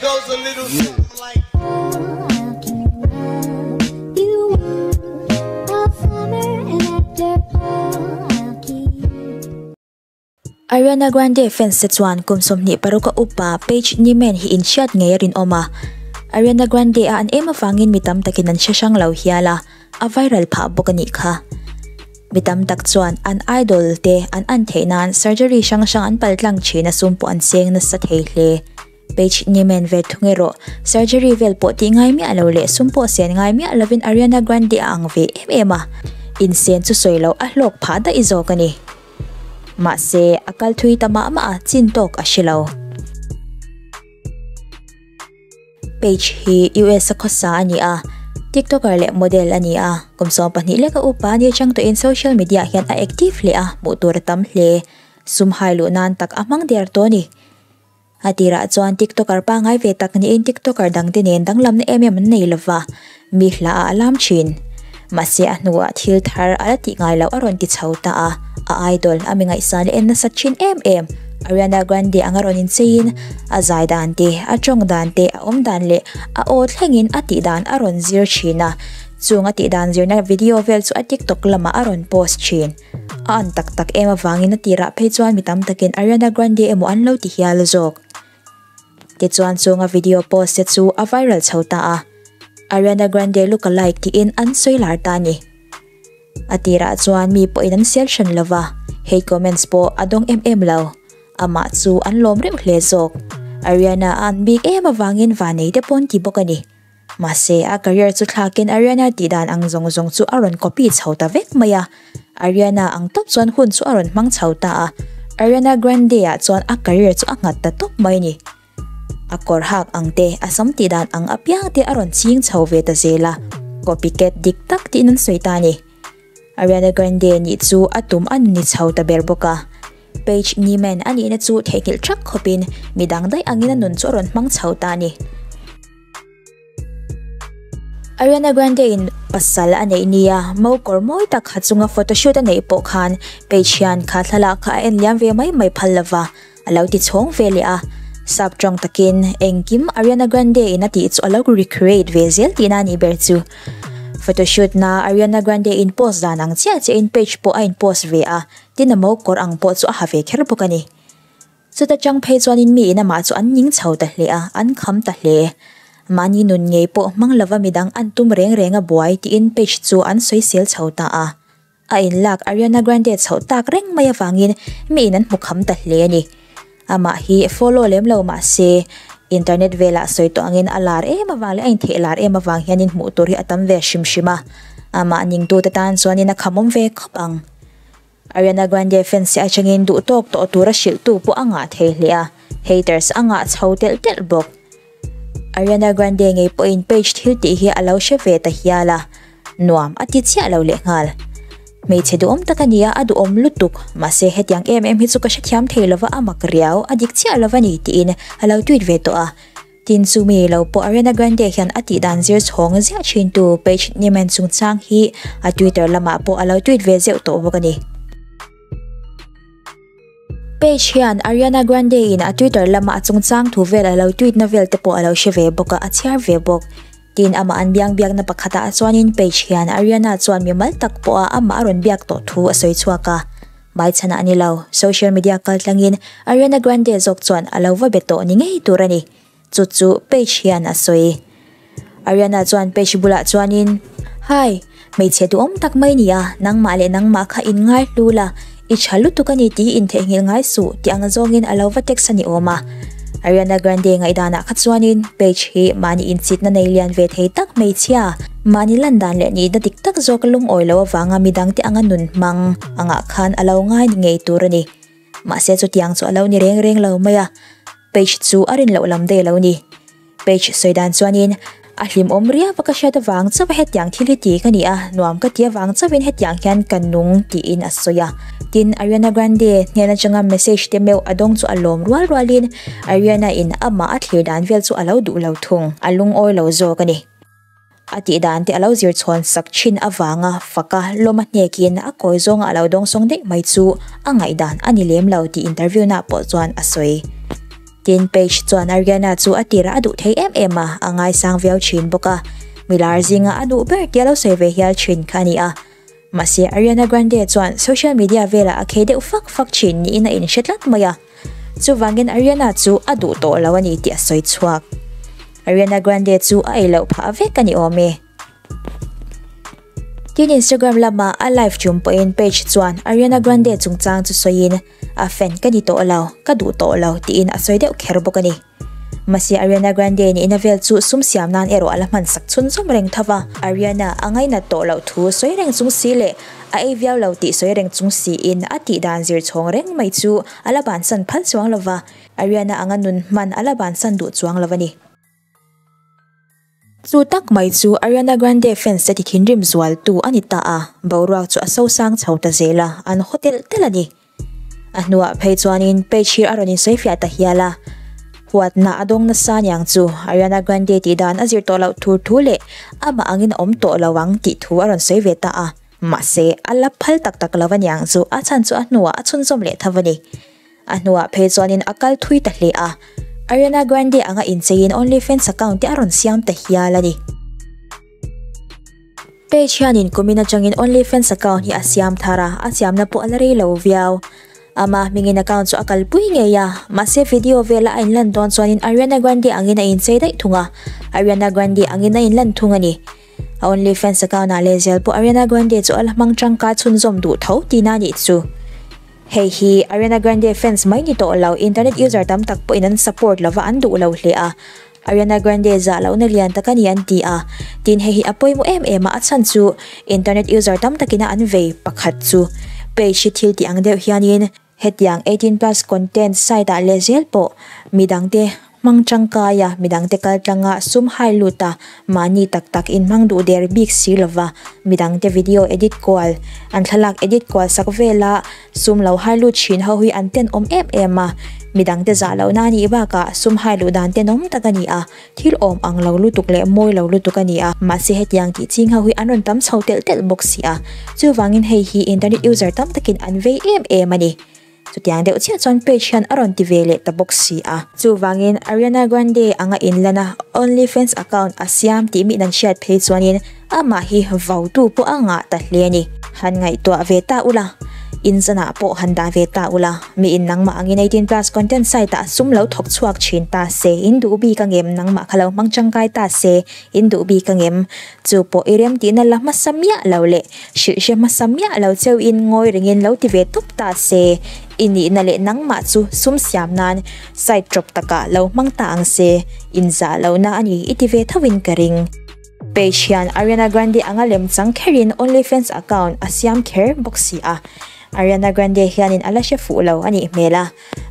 goes a little something like. Ariana Grande fans te chuan kum 26 a upa Paige Niemann hi inhriat ngei a rinawm a. Ariana Grande a an em avangin mi tam takin an hre hrang lo hial a, a viral phah bawk a nih kha. Mi tam tak chuan an idol te an an theih nan surgery hrang hrang an pal tlang thin a sum pawh an seng nasa thei hle. Paige Niemann ve thung erawh surgery vel pawh tih ngai miah lo leh sum pawh sen ngai miah lovin Ariana Grande a ang ve em em a, insen chu sawi loh a hlawk phah daih zawk a ni. Mahse, a kal thui ta mah mah a, chin tawk a hre lo. Paige hi US a khawsa a ni a, TikToker leh model a ni a, kum 12 leka upa a ni atang tawhin social media hian a active hle a, hmuh tur a tam hle. Sum hai luh nan tak a hmang der tawh a ni. A tirah chuan TikToker pangngai ve tak niin TikToker dangte nen danglamna em em an nei lova, mi hla ah a lam thin. Mahse a hnuah thil thar a la tih ngai loh a rawn ti chho ta a, a idol a mi ngaihsan leh en nasat thin em em Ariana Grande anga rawn incheiin a zai dan te, a tawng dan te, a awm dan leh a aw thlengin a tih dan a rawn zir thin a, chung a tih dan zirna video vel chu a TikTok lamah a rawn post thin. A an tak tak em avangin a tirah phei chuan mi tam takin Ariana Grande emaw an lo ti hial zawk. Tichuan chunga video post te chu a viral chho ta a, Ariana Grande look alike tiin an sawi lar ta a ni. A tirah chuan mi pawhin an sel hran lo va, hate comments pawh a dawng em em lo. Amah chu an lawm reuh hle zawk. Ariana a an bik em avangin vanei te pawh an ti bawk a ni. Mahse, a career chu thlakin Ariana tih dan ang zawng zawng chu a rawn copy chho ta vek mai a. Ariana ang tawp chuan hun chu a rawn hmang chho ta a, Ariana Grande ah chuan a career chu a nghat ta tawp mai a ni. A kawr hak ang te, a sam tih dan ang apiang te a rawn ching chho ve ta zel a, copycat dik tak tiin an sawi ta a ni. Ariana Grande nih chu a tum a ni chho ta ber bawk a. Paige Niemann a nihna chu theihnghilh thak khawpin midang daih angin a nun chu a rawn hmang chho ta a ni. Ariana Grande in pasal a neih nia mo kawr mawi tak ha chunga photoshoot a neih pawh khan Paige hian kha thlalak kha a en liam ve mai mai phal lova, a lo ti chhawng ve leh a. Sap tawng takin engkim Ariana Grande in a tih chu a lo recreate ve zel tihna a nih ber chu. Photoshoot na Ariana Grande in post dan ang chiah chiahin Paige pawh a in post ve a, tin a mo kawr ang pawh chu a ha ve kher bawk a ni. Chuta chang phei chuanin mi in amah chu an ning chho ta hle a, an kham ta hle. Mahni nun ngei pawh hmang lova midang an tum reng reng a buai tiin Paige chu an sawisel chho ta a. A inlak Ariana Grande chhoh tak reng mai avangin mi in an hmu kham ta hle a ni. Amah hi follow lem lo mah se, internet velah sawi tawh angin a lar em avang leh a intheh lar em avang hianin hmuh tur hi a tam ve hrim hrim a. Amah ningtute tan chuanin a khamawm ve khawp ang. Ariana Grande fans te atangin duh tawk tawh tura hrilhtu pawh a ngah thei hle a, haters a ngah chho telh telh bawk. Ariana Grande ngei pawhin Paige thil tih hi a lo hre ve ta hial a, nuam a ti chiah lo lehnghal. Hmeichhe duhawm tak a ni a, a duhawm lutuk, mahse hetiang em em hi chu ka hrethiam thei lova a mak riau, a dik chiah lova ni tiin a lo tweet ve tawh a. Tin chumi lo pawh Ariana Grande hian a tihdan zir chhawng ziah thintu Paige Niemann chungchang hi a Twitter lamah pawh a lo tweet ve zeuh tawh bawk a ni. Paige hian Ariana Grande in a Twitter lama a chungchang thu vel a lo tweet na vel te pawh a lo hre ve bawk a, a chhiar ve bawk. Tin amah an biang biakna pakhatah chuanin Paige hian Ariana chuan mimal tak pawha amah a rawn biak tawh thu a sawi chhuak a. Hmaichhanah a ni lo, social media kaltlangin Ariana Grande zawk chuan a lo va be tawh ni ngei tur a ni. Chu chu Paige hian a sawi. Ariana chuan Paige bulah chuanin, Hi, hmeichhe duhawm tak mai nia, nangmah leh nangmah kha in ngai hlu la, i tha lutuk a ni tih intheihnghilh ngai suh tih ang zawngin a lo va text a ni awm a. Ariana Grande ngaihdanah kha chuanin Paige hi mahni inchitna nei lian ve thei tak hmeichhia, mahni lan dan leh nihna dik tak zawk lungawi lo avanga midangte anga nun hmang angah khan a lo ngai ni ngei tur a ni. Mahse chutiang chu a lo ni reng reng lo mai a, Paige chu a rin loh lam daih a lo ni. Paige sawi dan chuanin, A hlimawm riau a ka hriat avang chauh a hetiang thil hi ti ka ni a, nuam ka ti avang chauhin hetiang hian ka nung tiin a sawi a. Tin, Ariana Grande hnen atanga message te meuh a dawng chu a lawm rual rualin Ariana in amah a thlir dan vel chu a lo duh lo thung, a lungawi lo zawk a ni. A tih dan te a lo zir chhawn sak thin avanga faka lawm a hnekin a kawi zawnga a lo dawngsawng daih mai chu a ngaihdan a ni lem lo tih interview na pawh chuan a sawi. Tin, Page chuan Ariana chu a tirah a duh thei em em a, a ngaisang viau thin bawk a, milar zinga a duh ber tia lo sawi ve hial thin kha a ni a. Mahse, Ariana Grande chuan social media velah a khei deuh fak fak thin niin a inhre tlat mai a. Chuvangin Ariana chu a duh tawh lo a ni tih a sawi chhuak. Ariana Grande chu a ei loh phah vek a ni awm e. Tin, Instagram lama a live tum pawhin Page chuan Ariana Grande chungchang chu sawiin, A fan ka ni tawh lo, ka duh tawh lo tiin a sawi deuh kher bawk a ni. Mahse Ariana Grande nihna vel chu sum siam nan erawh a la hman sak chhunzawm reng tho va. Ariana a ngainat tawh loh thu sawi reng chung si leh a ei viau lo tih sawi reng chung siin a tih dan zir chhawng reng mai chu a la bansan phal chuang lo va, Ariana anga nun hman a la bansan duh chuang lo a ni. Chu tak mai chu Ariana Grande fans te ti thinrim zual tu a ni ta a, boruak chu a sosang chho ta zel a, an haw telh telh a ni. A hnuah phei chuanin page hi a rawn insawifiah ta hial a, huatna a dawng nasa aniang chu Ariana Grande tih dan a zir tawh loh tur thu leh amah angin a awm tawh lo ang tih thu a rawn sawi ve ta a, mahse a la phal tak tak lo aniang chu a chhan chu a hnuah a chhunzawm leh tho a ni. A hnuah phei chuanin a kal thui ta hle a, Ariana Grande anga incheiin OnlyFans account te a rawn siam ta hial a ni. Page hianin kumin atangin OnlyFans account hi a siam thar a, a siamna pawh a la rei lo viau. Ama hmingin account chu a kalpui ngei a, mahse video vela a inlan dawn chuanin Ariana Grande angin a inchei daih thung a, Ariana Grande angin a inlan thung a ni. A OnlyFans account ah lehzel pawh Ariana Grande chu a la hmang tangkai chhunzawm duh tho tihna a nih chu. Hei hi Ariana Grande fans mai ni tawh lo, internet user tam tak pawhin an support lova an duh lo hle a. Ariana Grande zah lohna lian tak a ni an ti a. Tin hei hi a pawimawh em em a, a chhan chu internet user tam takina an vei pakhat chu page hi thil tih ang deuh hianin hetiang 18 plus content site ah lehzel pawh midangte Hmang tangkai a, midangte kal tlanga sum hai lut a, mahni tak tak in hmang duh der bik si lova, midangte video edit kual, an thlalak edit kual sak vela sum lo hai lut thin ho hi an tenawm em em a, midangte zah lohna a nih bakah sum hai luh dan tenawm tak a ni a, thil awm ang lo lutuk leh mawi lo lutuk a ni a, mahse hetiang tih ching ho hi an rawn tam chho telh telh bawk si a, chuvangin hei hi internet user tam takin an vei em em a ni. Chutiang deuh chiah chuan page hian a rawn ti ve leh ta bawk si a. Chuvangin Ariana Grande anga inlana OnlyFans account a siam tih miin an hriat phei chuanin amah hi vautu pawh a ngah ta hle a ni. Han ngaihtuah ve ta ula, in zanah pawh han dah ve ta ula, miin nangmah angin 18 plus content site ah sum lo thawk chhuak thin ta se, in duh bik angem nangmah kha lo hmang tangkai ta se, in duh bik angem? Chu pawh i rem tihna la hmasa miah lo leh hrilh hre hmasa miah lo cheu in ngawi rengin lo ti ve tawp ta se, i nihna leh nangmah chu sum siam nan side drop takah lo hmang ta ang se, inzah lohna a ni i ti ve tho in ka ring. Page hian Ariana Grande anga lem chang kherin OnlyFans account a siam kher bawk si a, Ariana Grande hianin a la hre fuh lo a nih hmel a.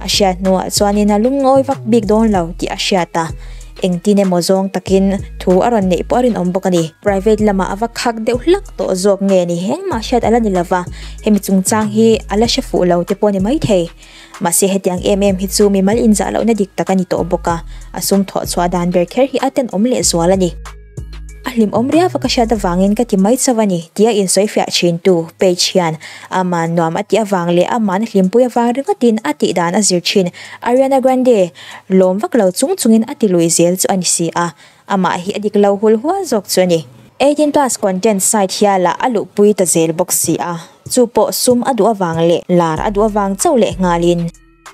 A hriat hnuah chuanin a lungawi vak bik dawn lo tih a hriat a, engtin emaw zawng takin thu a rawn neih pawh a rinawm bawk a ni. Private lamah a va khak deuh hlak tawh zawk nge ni engmah hriat a la ni lova, hemi chungchang hi a la hre fuh lo te pawh a ni maithei. Mahse hetiang em em hi chu mimal inzah lohna dik tak a ni tawh bawk a, a sum thawh chhuah dan ber kher hi a tenawm lehzual a ni. A hlimawm riau a ka hriat avangin ka ti mai chauh a ni tia insawifiah thintu page hian ama nuam a tih avang leh ama'n hlimpui avang ringawtin a tih dan a zir thin. Ariana Grande lawm vak lo chung chungin a ti lui zel chu a ni si a, amah hi a dik lo hul hual zawk chu a ni. 18 plus content site hialah a luhpui ta zel bawk si a, chu pawh sum a duh avang leh lar a duh avang chauh leh nghalin.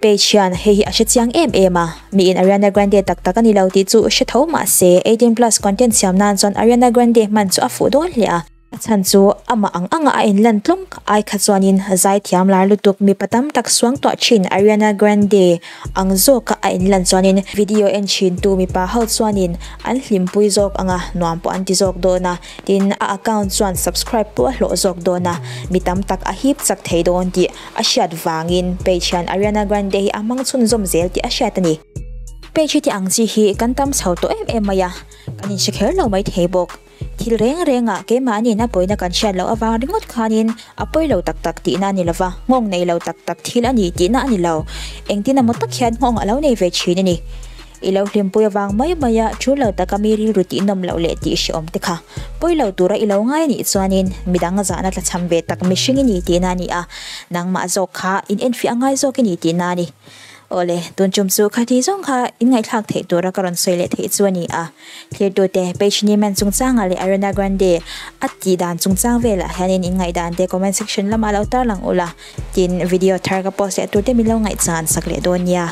Page hian hei hi a hre chiang em em a, miin Ariana Grande tak tak a ni lo tih chu hre tho mah se, 18 plus content siam nan chuan Ariana Grande hman chu a fuh dawn hle a. A chhan chu amah ang anga a inlan tlawng ai kha chuanin zaithiam lar lutuk mipa tam tak suang tuah thin Ariana Grande ang zawka a inlan chuanin video en thintu mipa ho chuanin an hlimpui zawk anga nuam pawh an ti zawk dawn a. Tin, a account chuan subscribe pawh a hlawh zawk dawn a, mi tam tak a hip chak thei dawn tih a hriat vangin page hian Ariana Grande hi a hmang chhunzawm zel tih a hriat a ni. Page hi ti ang chi hi kan tam chho tawh em em mai a, kan inhre kher lo mai thei bawk. Thil reng rengah keimahniin a pawina kan hriat loh avang ringawt khanin a pawi lo tak tak tihna a ni lova, nghawng nei lo tak tak thil a ni tihna a ni lo. Engtin emaw tak hian nghawng a lo nei ve thin a ni. I lo hlimpui avang mai mai a, thu lo taka mi rilru tih nawm loh leh tih hrehawm te kha pawi lo tura i lo ngai anih chuanin midang zahna tlachham ve tak mihring i ni tihna a ni a, nangmah zawk kha in enfiah ngai zawk i ni tihna a ni. Awle, tun tum chu khati zawng kha inngaihthlak theih tura ka rawn sawi leh theih chu a ni a. Thirtute, Page Neiman chungchangah leh Ariana Grande a tih dan chungchang velah hianin inngaihdan te comment section lamah lo tarlang ula, tin video thar ka post leh turte min lo ngaihchan sak leh dawn nia.